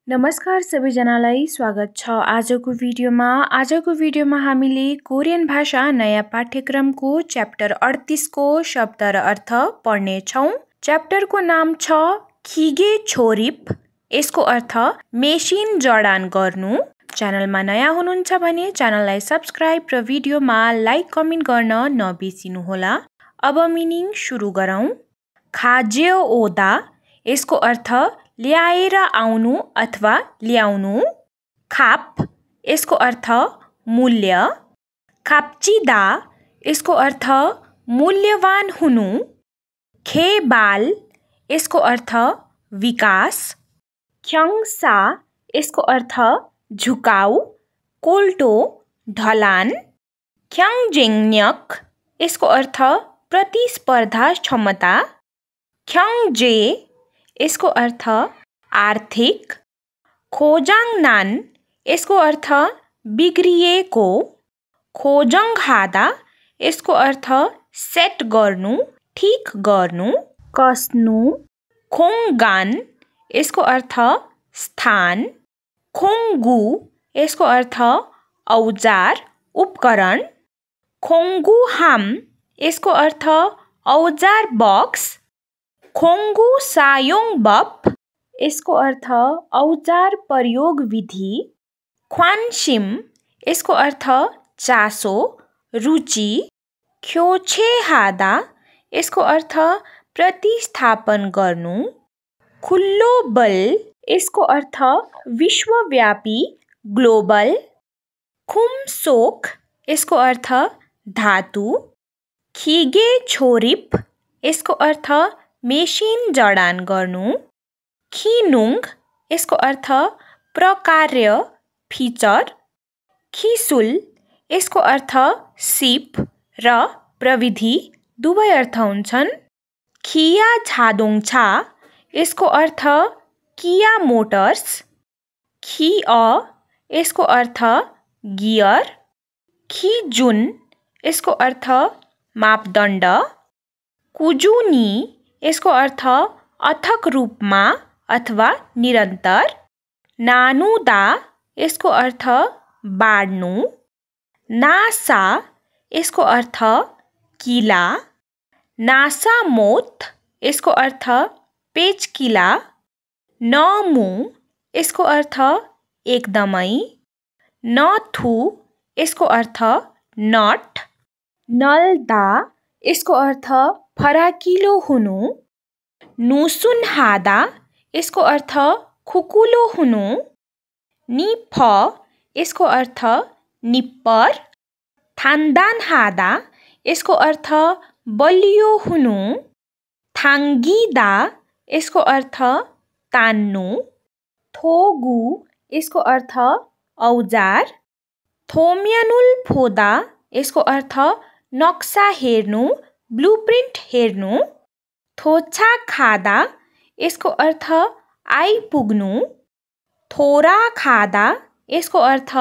नमस्कार सबैजनालाई स्वागत छ आजको भिडियोमा हामीले कोरियन भाषा नयाँ पाठ्यक्रमको च्याप्टर 38 को शब्द र अर्थ पढ्ने छौं। च्याप्टरको नाम छ खिगे छोरिप। यसको अर्थ मेसिन जडान गर्नु। च्यानलमा नयाँ हुनुहुन्छ भने च्यानललाई सब्स्क्राइब र भिडियोमा लाइक कमेन्ट गर्न नबिर्सिनुहोला। अब मिनिङ सुरु गरौं। खाज्यो ओदा। यसको अर्थ ल्याएर आउनु अथवा ल्याउनु। खाप यसको अर्थ मूल्य। खाप्चिदा यसको अर्थ मूल्यवान हुनु। खेबाल यसको अर्थ विकास। ख्यङसा यसको अर्थ झुकाउ कोल्टो ढलान। ख्याङजेङन्यक यसको अर्थ प्रतिस्पर्धा क्षमता। ख्याङजे यसको अर्थ आर्थिक। खोजाङनान यसको अर्थ बिग्रिएको। खोजङहादा यसको अर्थ सेट गर्नु ठीक गर्नु कस्नु। खोङगान यसको अर्थ स्थान। खोङगु यसको अर्थ औजार उपकरण। खोङगुहाम यसको अर्थ औजार बक्स। खोङगु सायोङबप यसको अर्थ औजार प्रयोग विधि। ख्वानसिम यसको अर्थ चासो रुचि। ख्योछेहादा यसको अर्थ प्रतिस्थापन गर्नु। खुल्लो बल यसको अर्थ विश्वव्यापी ग्लोबल। खुमसोक यसको अर्थ धातु। खिगे छोरिप यसको अर्थ मेसिन जडान गर्नु। खिनुङ यसको अर्थ प्रकार्य फिचर। खिसुल यसको अर्थ सिप र प्रविधि दुवै अर्थ हुन्छन्। खिया झादोङछा यसको अर्थ किया मोटर्स। खिअ यसको अर्थ गियर। खिजुन यसको अर्थ मापदण्ड। कुजुनी यसको अर्थ अथक रूपमा अथवा निरन्तर। नानुदा यसको अर्थ बाड्नु। नासा यसको अर्थ किला। नासामोत यसको अर्थ पेचकिला। नमु यसको अर्थ एकदमै। नथु यसको अर्थ नट। नल्दा यसको अर्थ फराकिलो हुनु। नुसुनहादा यसको अर्थ खुकुलो हुनु। निफ यसको अर्थ निप्पर। थान्दानहादा यसको अर्थ बलियो हुनु। थाङ्गिदा यसको अर्थ तान्नु। थोगु यसको अर्थ औजार। थोम्यानुल फोदा यसको अर्थ नक्सा हेर्नु ब्लुप्रिन्ट हेर्नु। थोछा खादा यसको अर्थ आइपुग्नु। थोरा खादा यसको अर्थ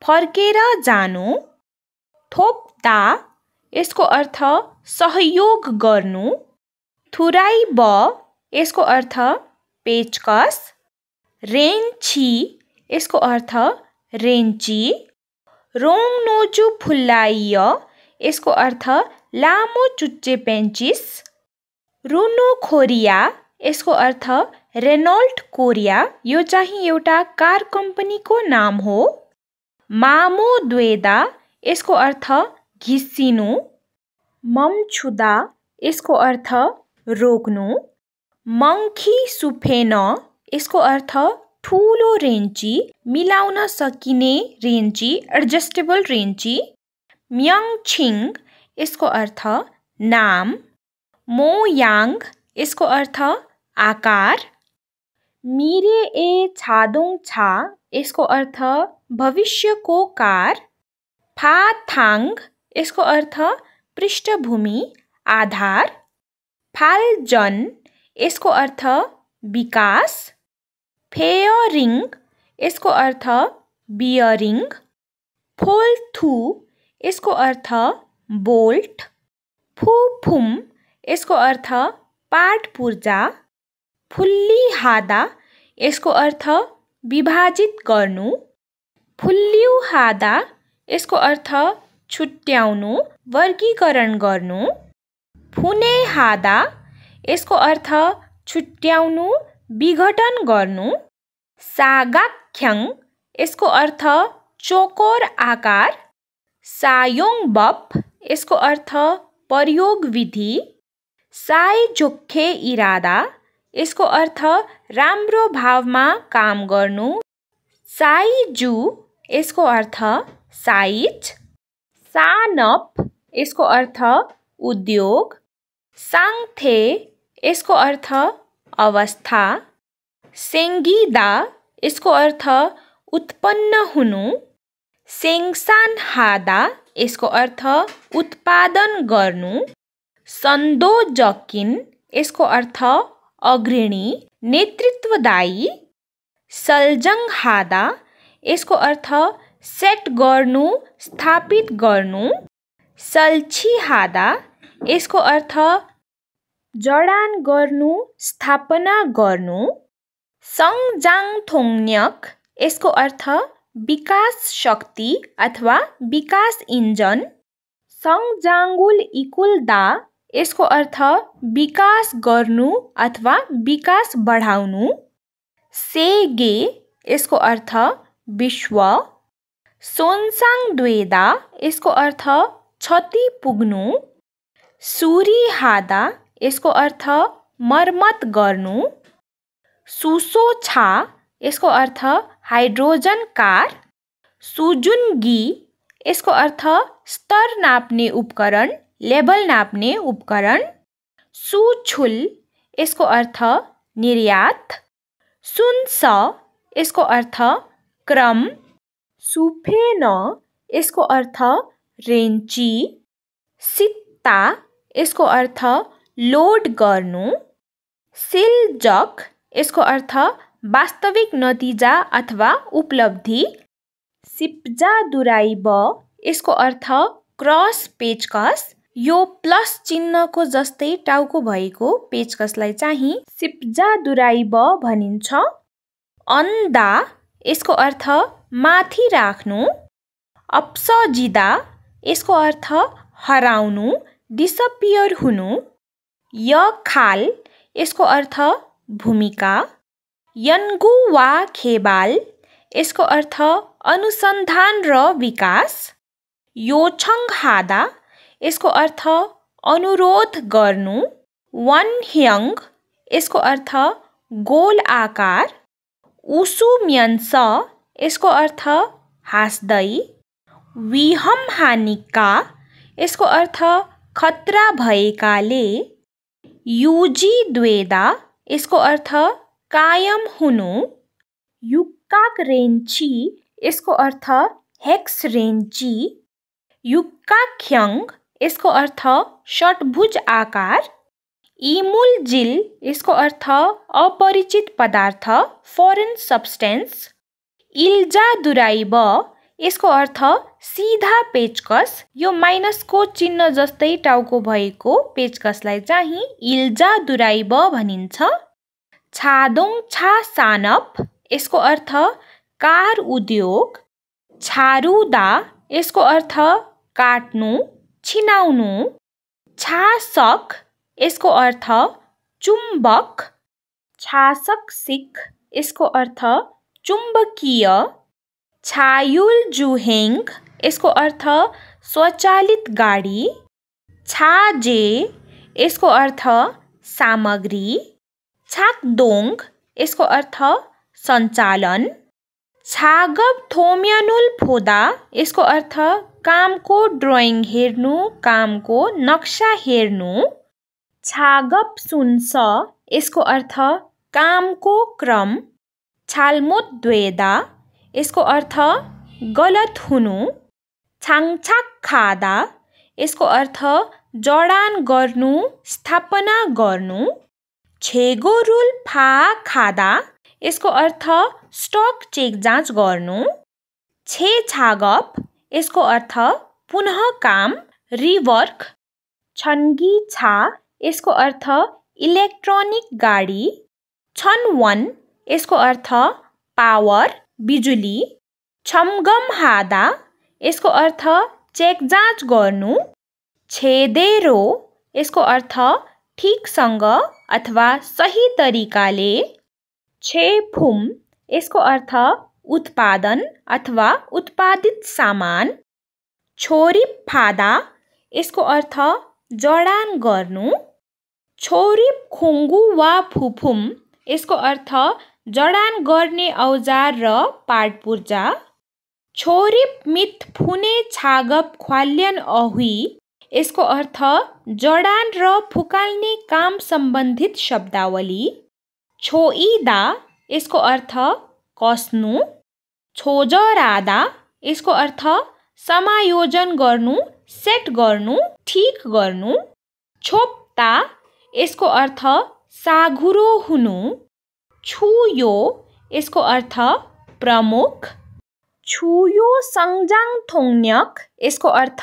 फर्केर जानु। थोप्दा यसको अर्थ सहयोग गर्नु। थुराइब यसको अर्थ पेचकस। रेन्ची यसको अर्थ रेन्ची। रोङनोजु फुल्लाइय यसको अर्थ लामो चुच्चे पेन्चिस। रुनो खोरिया यसको अर्थ रेनॉल्ट कोरिया यो चाहिँ एउटा कार कम्पनीको नाम हो। मामो द्वेदा यसको अर्थ घिसिनु। ममछुदा यसको अर्थ रोक्नु। मङ्खी सुफेन यसको अर्थ ठुलो रेन्ची मिलाउन सकिने रेन्ची एडजस्टेबल रेन्ची। म्याङछिङ यसको अर्थ नाम। मोयाङ यसको अर्थ आकार। मिरे ए छादोङछा यसको अर्थ भविष्यको कार। फाथाङ यसको अर्थ पृष्ठभूमि आधार। फाल्जन यसको अर्थ विकास। फेयरिङ यसको अर्थ बियरिङ। फोल्थु यसको अर्थ बोल्ट। फुफुम यसको अर्थ पाठ पूर्जा। फुल्ली हादा यसको अर्थ विभाजित गर्नु। फुल्लिउ हादा यसको अर्थ छुट्याउनु, वर्गीकरण गर्नु। फुने हादा यसको अर्थ छुट्याउनु, विघटन गर्नु। सागाख्याङ यसको अर्थ चौकोर आकार। सायोङ-बप यसको अर्थ प्रयोग विधि। साइजोखे इरादा यसको अर्थ राम्रो भावमा काम गर्नु। साइजु यसको अर्थ साइज। सानप यसको अर्थ उद्योग। साङथे यसको अर्थ अवस्था। सेङ्गिदा यसको अर्थ उत्पन्न हुनु। सेङसान हादा यसको अर्थ उत्पादन गर्नु। सन्दोजकिन यसको अर्थ अग्रणी, नेतृत्वदायी। सल्जङ हादा यसको अर्थ सेट गर्नु, स्थापित गर्नु। सल्छी हादा यसको अर्थ जडान गर्नु, स्थापना गर्नु। सङजाङथोङन्यक यसको अर्थ विकास शक्ति अथवा विकास इन्जन। सङजाङुल इकुलदा यसको अर्थ विकास गर्नु अथवा विकास बढाउनु। सेगे यसको अर्थ विश्व। सोन्साङद्वेदा यसको अर्थ क्षति पुग्नु। सुरीहादा यसको अर्थ मर्मत गर्नु। सुसोछा यसको अर्थ हाइड्रोजन कार। सुजुनगी यसको अर्थ स्तर नाप्ने उपकरण, लेभल नाप्ने उपकरण। सुछुल यसको अर्थ निर्यात। सुन्स यसको अर्थ क्रम। सुफेन यसको अर्थ रेन्ची। सित्ता यसको अर्थ लोड गर्नु। सिलजक यसको अर्थ वास्तविक नतिजा अथवा उपलब्धि। सिप्जादुराइब यसको अर्थ क्रस पेचकस। यो प्लस चिन्हको जस्तै टाउको भएको पेचकसलाई चाहिँ सिप्जादुराइब भनिन्छ। अन्दा यसको अर्थ माथि राख्नु। अप्सजिदा यसको अर्थ हराउनु, डिसपियर हुनु। यखाल यसको अर्थ भूमिका। यन्गु वा खेबाल यसको अर्थ अनुसन्धान र विकास। योछङ हादा यसको अर्थ अनुरोध गर्नु। वनह्यङ यसको अर्थ गोल आकार। उसुम्यन्स यसको अर्थ हाँस्दै। विहमहानिका यसको अर्थ खतरा भएकाले। युजी द्वेदा यसको अर्थ कायम हुनु। युक्काक रेन्ची यसको अर्थ हेक्स रेन्ची। युक्काख्याङ यसको अर्थ षट्भुज आकार। इमुलजिल यसको अर्थ अपरिचित पदार्थ, फरेन सब्सटेन्स। इल्जादुराइब यसको अर्थ सिधा पेचकस। यो माइनसको चिन्ह जस्तै टाउको भएको पेचकसलाई चाहिँ इल्जादुराइब भनिन्छ। छादोङछा सानप यसको अर्थ कार उद्योग। छारुदा यसको अर्थ काट्नु, छिनाउनु। छासक यसको अर्थ चुम्बक। छासकसिक यसको अर्थ चुम्बकीय। छायुलजुहेङ यसको अर्थ स्वचालित गाडी। छाजे यसको अर्थ सामग्री। छाकदोङ यसको अर्थ सञ्चालन। छागब थोम्यानुल फोदा यसको अर्थ कामको ड्रइङ हेर्नु, कामको नक्सा हेर्नु। छागब सुन्स यसको अर्थ कामको क्रम। छाल्मोद्वेदा यसको अर्थ गलत हुनु। छाङछाक खादा यसको अर्थ जडान गर्नु, स्थापना गर्नु। छेगोरुल फा खादा यसको अर्थ स्टक चेक जाँच गर्नु। छे छागप यसको अर्थ पुनः काम, रिवर्क। छन्गी छा यसको अर्थ इलेक्ट्रोनिक गाडी। छनवन यसको अर्थ पावर बिजुली। छमगम हादा यसको अर्थ चेक जाँच गर्नु। छेदेरो यसको अर्थ ठिकसँग अथवा सही तरिकाले। छेफुम यसको अर्थ उत्पादन अथवा उत्पादित सामान। छोरिप फादा यसको अर्थ जडान गर्नु। छोरिप खुङ्गु वा फुफुम यसको अर्थ जडान गर्ने औजार र पाटपुर्जा। छोरिप मित फुने छागप ख्वाल्यन अहुई यसको अर्थ जडान र फुकाल्ने काम सम्बन्धित शब्दावली। छोइदा यसको अर्थ कस्नु। छोजरादा यसको अर्थ समायोजन गर्नु, सेट गर्नु, ठिक गर्नु। छोप्ता यसको अर्थ साघुरो हुनु। छुयो यसको अर्थ प्रमुख। छुयो सङ्जाङ थोङ्न्यक यसको अर्थ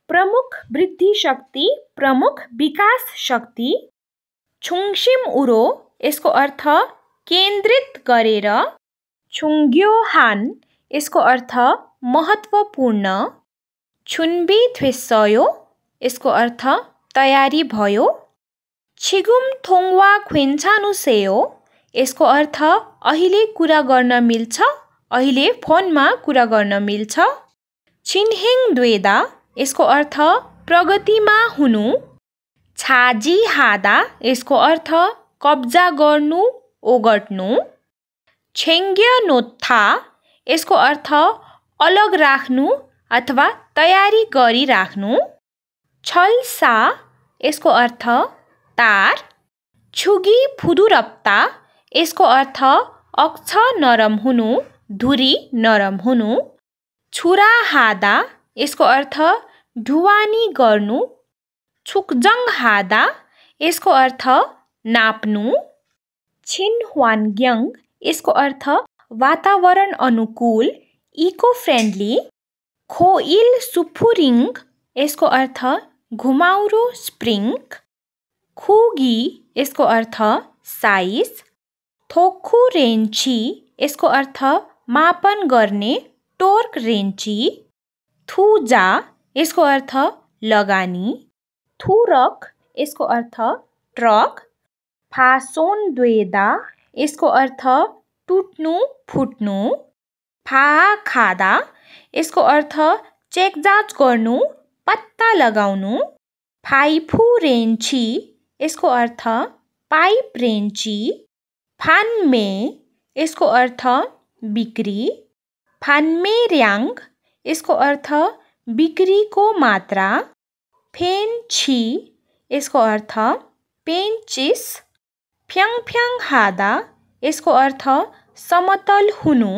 प्रमुख वृद्धि शक्ति, प्रमुख विकास शक्ति। छुङसिम उरो यसको अर्थ केन्द्रित गरेर। छुङ्ग्यो हान यसको अर्थ महत्त्वपूर्ण। छुन्बी थ्वेसयो यसको अर्थ तयारी भयो। छिगुम थोङवा ख्वेन्छानुसेयो यसको अर्थ अहिले कुरा गर्न मिल्छ, अहिले फोनमा कुरा गर्न मिल्छ। छिनहेङ द्वेदा यसको अर्थ प्रगतिमा हुनु। छाजी हादा यसको अर्थ कब्जा गर्नु, ओगट्नु। छेङ्ग्य नोत्था यसको अर्थ अलग राख्नु अथवा तयारी गरिराख्नु। छल्सा यसको अर्थ तार। छुगी फुदुरप्ता यसको अर्थ अक्ष नरम हुनु, धुरी नरम हुनु। छुरा हादा यसको अर्थ ढुवानी गर्नु। छुकजङ हादा यसको अर्थ नाप्नु। छिनह्वानग्याङ यसको अर्थ वातावरण अनुकूल, इको फ्रेन्डली। खोइल सुफुरिङ यसको अर्थ घुमाउरो स्प्रिङ। खुगी यसको अर्थ साइज। थोक्खु रेन्ची यसको अर्थ मापन गर्ने, टोर्क रेन्ची। थुजा यसको अर्थ लगानी। थुरक यसको अर्थ ट्रक। फासोन द्वेदा यसको अर्थ टुट्नु, फुट्नु। फाहा खादा यसको अर्थ चेक जाँच गर्नु, पत्ता लगाउनु। फाइफु रेन्ची यसको अर्थ पाइप रेन्ची। फान्मे यसको अर्थ बिक्री। फान्मेर्याङ यसको अर्थ बिक्रीको मात्रा। फेन्ची यसको अर्थ पेन्चिस। फ्याङफ्याङ हादा यसको अर्थ समतल हुनु।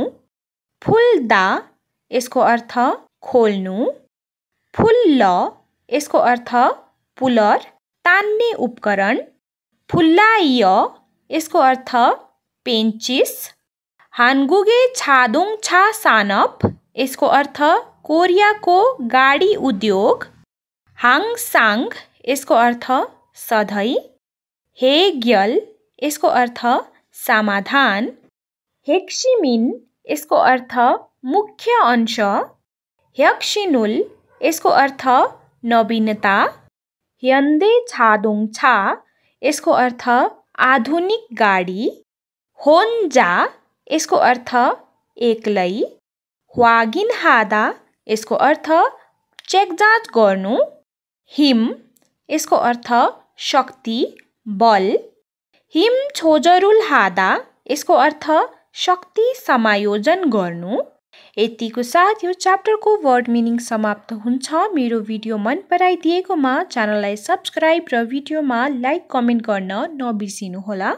फुल्दा यसको अर्थ खोल्नु। फुल्ल यसको अर्थ पुलर, तान्ने उपकरण। फुल्लाय यसको अर्थ पेन्चिस। हानगुगे छादोङ छा सानप यसको अर्थ कोरियाको गाडी उद्योग। हाङसाङ यसको अर्थ सधैँ। हेग्यल यसको अर्थ समाधान। हेक्सिमिन यसको अर्थ मुख्य अंश। ह्यक्सिनुल यसको अर्थ नवीनता। ह्यन्दे छादोङ छा यसको अर्थ आधुनिक गाडी। होन्जा यसको अर्थ एक्लै। ह्वागिन हादा यसको अर्थ चेक जाँच गर्नु। हिम यसको अर्थ शक्ति, बल। हिम छोजरुल हादा यसको अर्थ शक्ति समायोजन गर्नु। यतिको साथ यो च्याप्टरको वर्ड मिनिङ समाप्त हुन्छ। मेरो भिडियो मन पराइदिएकोमा च्यानललाई सब्स्क्राइब र भिडियोमा लाइक कमेन्ट गर्न नबिर्सिनुहोला।